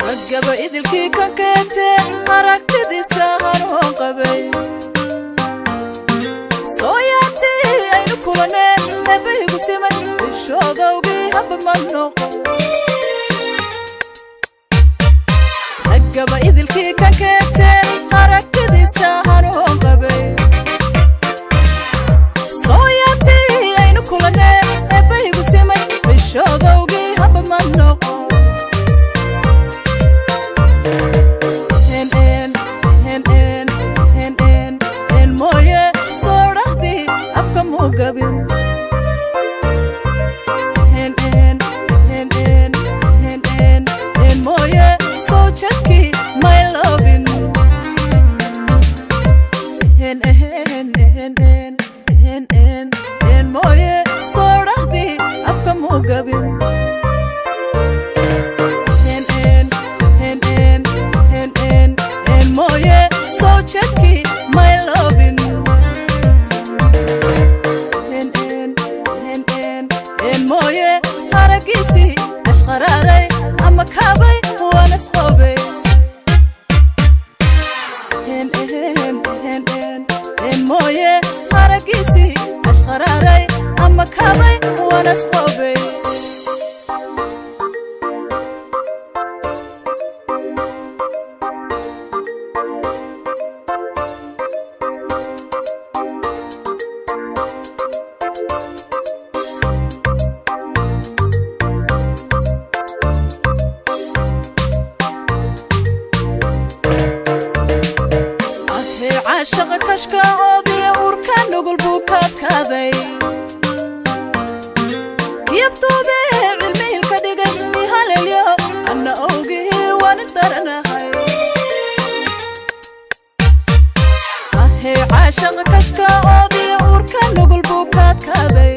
Ragaba idilkii ka keete aragtidiisa hanuun qabay, soo yaabtay aynu kulane eebbahigu simay ishoodowgii haba ma noqo. Ragaba idilkii ka keete aragtidiisa hanuun qabay, soo yaabtay aynu kulane eebbahigu simay ishoodowgii haba ma noqo. N N N mooye soodhahdii afka muu gabin. N N N N N N N mooye soo jadkii my lovin. N N N N N N N mooye soodhahdii afka muu gabin. N N N N N N N mooye soo jadkii my lovin. N N N N N mooye haragiisii ashqaraaray ama kaabay waan isqoobay. N N N N N mooye haragiisii ashqaraaray ama kaabay waan isqoobay. Ahee caashaqa kashka oodiya uurka nugul buu kaadkaaday, kiyaftuube cilmihilka dhigay ihalelyo anna owgihii waan daranahay. Ahee caashaqa kashka oodiya uurka nugul buu kaadkaaday.